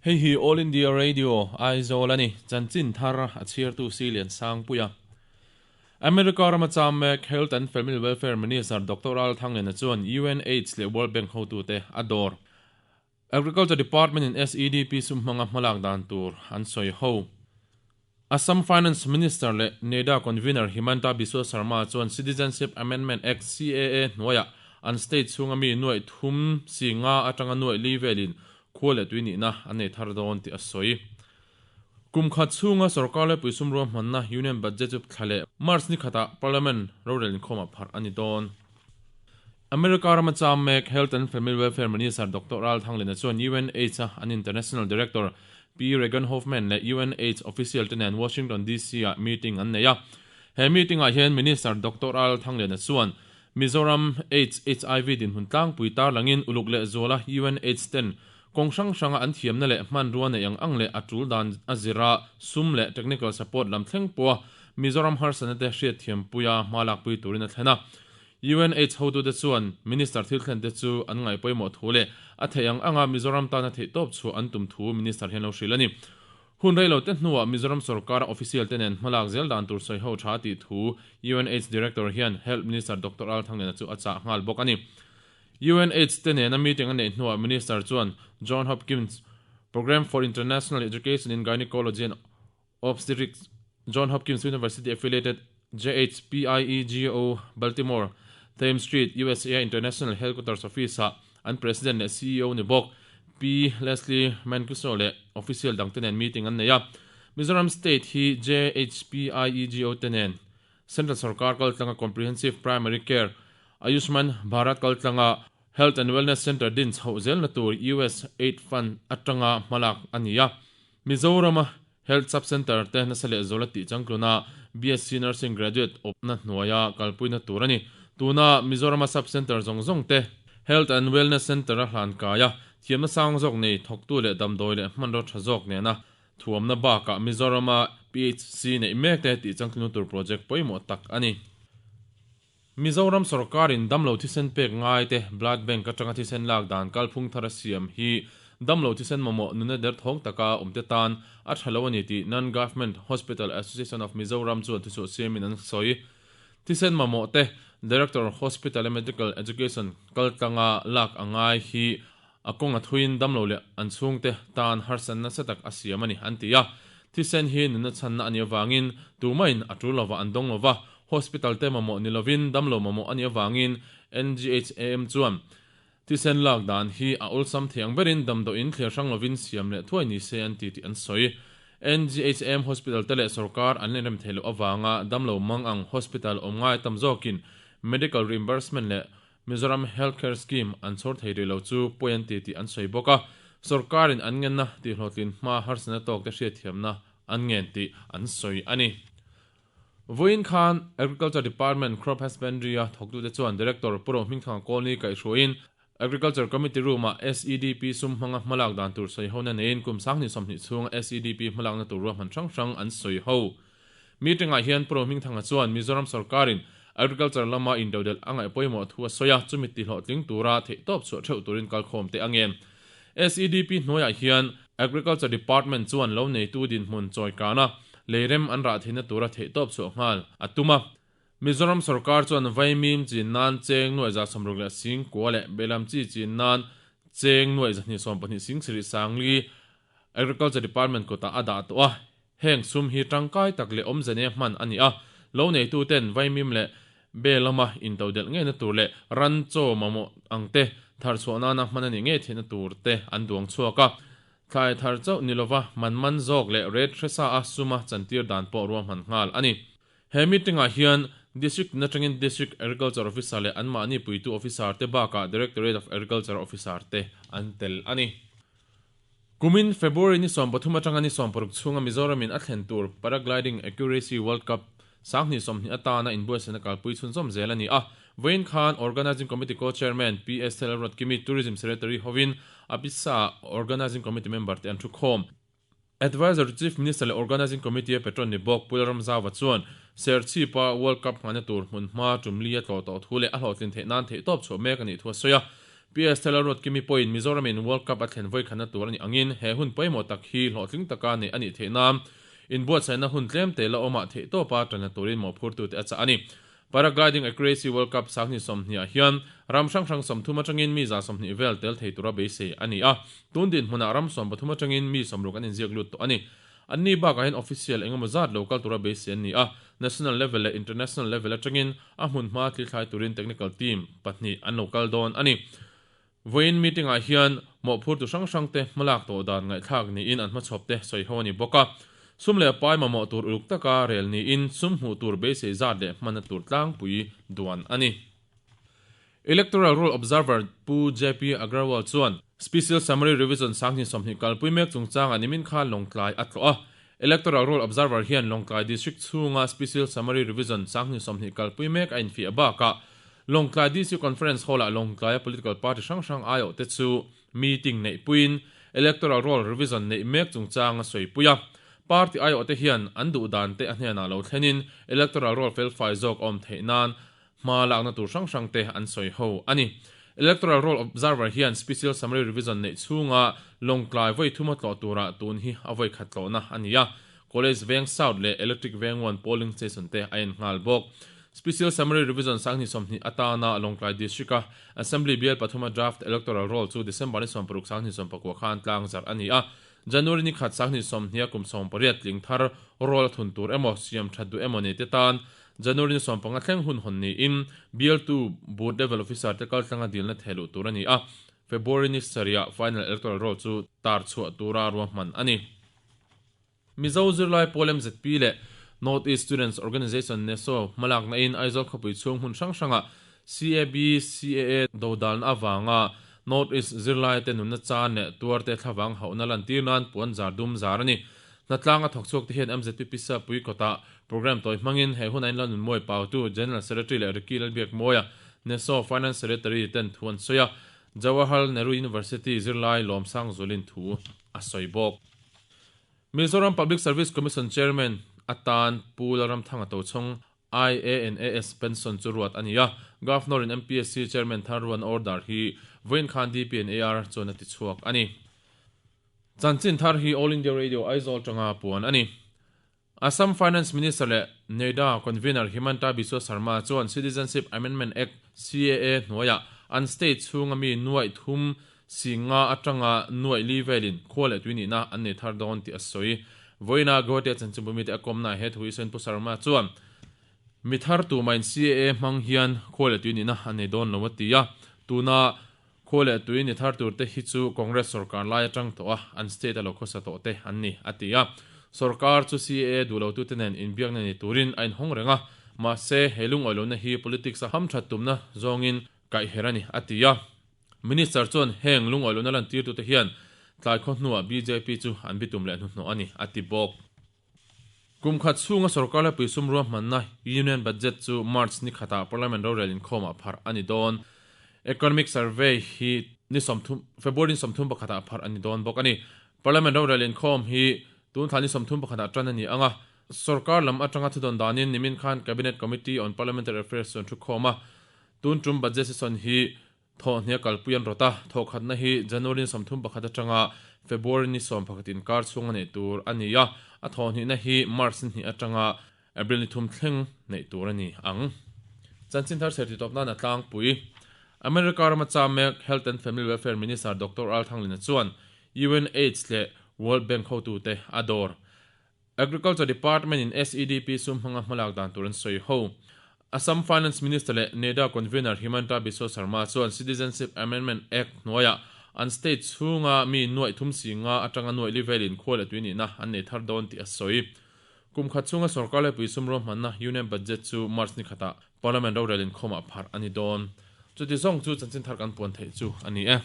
Hei hi All India Radio, Aizawl a ni. Chanchin thar a chhiartu Si Lian Sangpuia. America rama cham mek Health and Family Welfare Minister Doctor Al Thangliana chuan UNAIDS leh World Bank hotute a dawr. Agriculture Department in SEDP sum hmanga hmalak dan tur an sawi ho. Assam Finance Minister leh NEDA Convener Himanta Biswa Sarma chuan Citizenship Amendment Act, CAA, hnuaiah an state chhunga mi nuaih thum si nga atanga nuaih li velin khua leh tui nihna an nei thar dawn tih a sawi. Kum khat chhunga sorkar leh puisum ruahmanna Union Budget chu thla leh March ni khatah Parliament rorel inkhawmah pharh a ni dawn. America rama cham mek Health and Family Welfare Minister Doctor Al Thanglina chuan UNAIDS a an International Director Pi Regan Hoffman leh UNAIDS official te nen Washington DC ah meeting an nei a. He meeting ah hian Minister Doctor Al Thanglina chuan Mizoram aids HIV dinhmun tlangpui tarlangin uluk leh zuala UNAIDS ten kawng hrang hranga an thiamna leh hmanrua neih ang ang leh a tul dan a zira sum leh technical support lam thleng pawha Mizoram harsatna te hriatthiampuia hma lakpui turin a thlen a. UNAIDS hotute chuan Minister thil thlente chu an ngaih pawimawh thu leh a theih ang anga Mizoram tana theihtawp chhuah an tum thu Minister hian lo hrilh a ni. Hun reilo te hnuah Mizoram sorkara official te nen hmalak zel dan tur sawi ho tha tih thu UNAIDS Director hian Health Minister Doctor Al Thangliana chu a chah nghal bawk a ni. UNAIDS te nena meeting a neih hnuah Minister chuan John Hopkins Programme for International Education in Gynecology and Obstetrics, John Hopkins University affiliated JHPIEGO, Baltimore, Thames Street, USA International Headquarters Office-ah an President leh CEO ni bawk Pi Leslie Mancuso leh official dangte nen meeting an nei a. Mizoram State hi JHPIEGO te nen Central Sorkar kaltlanga Comprehensive Primary Care, Ayushman Bharat kaltlanga Health and Wellness Centre din chhoh zelna tur US Aid Fund atanga hmalak a ni a. Mizorama Health Sub Centre te nasa leh zuala tih changtluna BSc Nursing Graduate awpna hnuaia kalpuina tur a ni. Tuna Mizorama Sub Centre zawng zawng te Health and Wellness Centre a hlan kai a, thiamna sang zawk nei thawktu leh damdawi leh hmanraw tha zawk nena thuamna bakah Mizorama PHC neih mek te tih changtluna tur project pawimawh tak a ni. Mizoram sorkarin damlo thisen pek ngaite Blood Bank atanga thisen lak dan kalphung thar a siam hi damlo thisen mamawh nuna derthawng taka awmte tan a tha lo a ni tih Non-Government Hospital Association of Mizoram chuan thuchhuah siamin an sawi. Thisen mamawhte Director Hospital and Medical Education kaltlanga lak a ngai hi a kawng a thuiin damlo leh an chhungte tan harsatna nasa tak a siam a ni, an ti a. Thisen hi nunna chhanna a nih avangin tumahin a tul lova an dawng lova, hospital te mamawh ni lovin damlo mamawh a nih avangin NGHAM chuan thisen lak dan hi a awlsam thei ang berin damdawiin thliar hrang lovin siam leh thuai ni se an ti tih an sawi. NGHAM hospital te leh sorkar an inrem theih loh avanga damlo mang ang hospital awm ngai tam zawkin medical reimbursement leh Mizoram Health Care Scheme an chhawr thei rih lo chu pawi an ti tih an sawi bawk a, sorkarin an ngenna tihhlawhtlin hma harsatna tawkte hriatthiamna an ngen tih an sawi a ni. Vawiin khan Agriculture Department Crop Husbandry-a thawktute chuan Director Pu Rohmingthanga Kawlni kaihhruaiin Agriculture Committee Room-ah SEDP sum hmanga hmalak dan tur sawihona neiin kum 2020 chhunga SEDP hmalakna tur ruahman hrang hrang an sawi ho. Meeting-ah hian Pu Rohmingthanga chuan Mizoram sorkarin Agriculture lama indodelh a ngaih pawimawh thu a sawi a, chumi tihlawhtling tura theihtawp chhuah theuh turin kalkhawm teh ang em? SEDP hnuaiah hian Agriculture Department chuan lo neitu dinhmun chawikana leirem an rah theihna tura theihtawp chhuah nghal a tum a. Mizoram sorkar chuan vaimim chin nan cheng nuaih 69 leh behlam chi chin nan cheng nuaih 224 sangli Agriculture Department kutah a dah tawh a. Heng sum hi tangkai tak leh awmze nia hman a ni a, lo neituten vaimim leh be lama intodelh ngeina tur leh ran chaw mamawh ang te thar chhuah nana hman a nih ngei theihna tur te an duang chhuak a. Thlai thar chauh ni lova man man zawk leh rate hresa a suma chantir dan pawh ruahman nghal a ni. He meeting-ah hian District tin atangin District Agriculture Officer leh anmahni puitu Officer te bakah Directorate of Agriculture Officer te an tel a ni. Kumin February ni 13 atanga ni 16 chhunga Mizoramin a thlen tur Paragliding Accuracy World Cup 2020 atana inbuatsaihna kalpui chhunzawm zel a ni a. Vawiin khan Organising Committee Co-Chairman PS Thelruatkimi, Tourism Secretary hovin Abhisa-ah Organising Committee member te an thu khawm. Adviser to Chief Minister leh Organising Committee a patron ni bawk Pu Lalramzauva chuan Serchhipa World Cup nghahna tur hmunhma tum li a tlawh tawh thu leh a hlawhtlin theih nan theihtawp chhuah mek a nih thu a sawi a. PS Thellalruatkimi pawhin Mizoramin World Cup a thlen vawikhatna tur a nih angin he hun pawimawh tak hi hlawhtling taka neih a nih theih nan inbuatsaihna hun tlemte la awmah theihtawpa tanna turin mawhphurtute a chah a ni. Paragliding Accuracy World Cup sanghnih sawmhnih ah hian ram hrang hrang 30 atangin mi 120 vel tel thei tura beisei a ni a. Tun dinhmunah ram 13 atangin mi 60 an inziak lut tawh a ni. Anni bakah hian official engemaw zat lo kal tura beisei an ni a, national level leh international level atangin a hmun hma thlithlai turin technical team pahnih an lo kal dawn a ni. Vawiin meeting ah hian mawhphurtu hrang hrang te hmalak tawh dan ngaihthlak niin an hmachhawp te sawi ho a ni bawk a. Sum leh pai mamawh tur uluk taka rel niin sum hmuh tur beisei zat leh hmanna tur tlangpui duan a ni. Electoral Roll Observer Pu JP Agrawal chuan Special Summary Revision 2020 kalpui mek chungchangah nimin khan Lawngtlai a tlawh a. Electoral Roll Observer hian Lawngtlai District chhunga Special Summary Revision 2020 kalpui mek a infiah bakah Lawngtlai DC Conference Hall-ah Lawngtlaia political party hrang hrang aiawhte chu meeting neihpuiin Electoral Roll Revision neih mek chungchang a sawipui a. Party aiawhte hian an duh dante a hnenah lo thlenin Electoral Roll felfai zawk a awm theih nan Hma lakna tur hrang hrang te an sawi ho a ni. Electoral Roll Observer hian Special Summary Revision neih chhunga Lawngtlai vawi thuma tlawh turah tun hi a vawi khat tlawhna a ni a. College Veng South leh Electric Veng 1 Polling Station te a en nghal bawk. Special Summary Revision 2020 atana Lawngtlai District-a Assembly bial pathuma Draft Electoral Roll chu December ni 16 2019 khan tlang zarh a ni a. January ni khat 2020 a kum 18 tling thar roll a thun tur emaw siam that duh emaw nei te tan January ni 15 thleng hun hawn niin bialtu Booth Level Officer te kaltlanga dilna theh luh tur a ni a, February ni sarihah Final Electoral Roll chu tar chhuah tura ruahman a ni. Mizo zirlai pawl MZP leh North East Students Organisation, NESO, hmalakna in Aizawl khawpui chhung hmun hrang hrangah CAB, CAA dodalna avanga North East zirlaite nunna chan leh tuarte thlavang hauhna lantir nan puan zar dum zar a ni. Hnatlang a thawk chhuak te hian MZP pisa pui kawtah Program tawi hmangin he hun a inla nunmawi pautu General Secretary leh Ricky Lalbiakmawia, NESO Finance Secretary ten thu an sawi a, Jawaharlal Nehru University zirlai Lawmsang Zulin thu a sawi bawk. Mizoram Public Service Commission Chairman atan Pu Lalramthanga Tochhawng IANAS pension chu ruat a ni a, Governor in MPSC Chairman thar ruan order hi vawiin khan DP and AR chuan a ti chhuak a ni. Chanchin thar hi All India Radio Aizawl tanga puan a ni. Assam Finance Minister leh NEDA Convener Himanta Biswa Sarma chuan Citizenship Amendment Act, CAA, hnuaiah an state chhunga mi nuaih thum si nga atanga nuaih li velin khua leh tui nihna an nei thar dawn tih a sawi. Vawiina Guwahati-a chanchinbumite a kawmnaah he thu hi sawiin Pu Sarma chuan mi thar tumahin CAA hmang hian khua leh tui nihna an nei dawn lo a ti a, tuna Khua leh tui ni thar tur te hi chu Congress sorkar lai atang tawh a, an state a lo khawsa tawh te an ni, a ti a. Sorkar chu CAA duh lo tute nen inbiakna nei turin a inhawng reng a, mahse he lungawi lohna hi politics a hamthat tumna zawngin kaihher a ni, a ti a. Minister chuan heng lungawi lohna lantirtute hian tlai khaw hnuah bjp chu an bitum leh hnuhnawh a ni, a ti bawk. Kum khat chhunga sorkar lepui sum ruahmanna Union Budget chu March ni khatah Parliament rorel inkhawmah pharh a ni dawn. Economic Survey hi ni 30, February ni 31 ah pharh a ni dawn bawk a ni. Parliament rorel inkhawm hi tun thla ni 31 ah tan a ni ang a, sorkar lam atanga thudawn danin nimin khan Cabinet Committee on Parliamentary Affairs chuan thukhawm a, tun tum budget session hi Thawhhnia kalpui an rawt a, thawhkhatna hi January ni 31 atanga February ni 11 inkar chhunga neih tur a ni a, a thawhhnihna hi March ni hnih atanga April ni thum thleng neih tur a ni ang. Chanchin thar serti tawp nan a tlangpui. America rama cham mek Health and Family Welfare Minister Doctor Al Thanglina chuan UNAIDS leh World Bank hotute a dawr. Agriculture Department in SEDP sum hmanga hmalak dan tur an sawi ho. Assam Finance Minister leh NEDA Convener Himanta Biswa Sarma chuan Citizenship Amendment Act hnuaiah an state chhunga mi nuaih thum si nga atanga nuaih li velin khua leh tui nihna an nei thar dawn tih a sawi. Kum khat chhunga sorkar lepui sum ruahmanna Union Budget chu March ni khatah Parliament rorel inkhawmah pharh a ni dawn. Chuti zawng chu chanchin thar kan puan theih chu a ni e.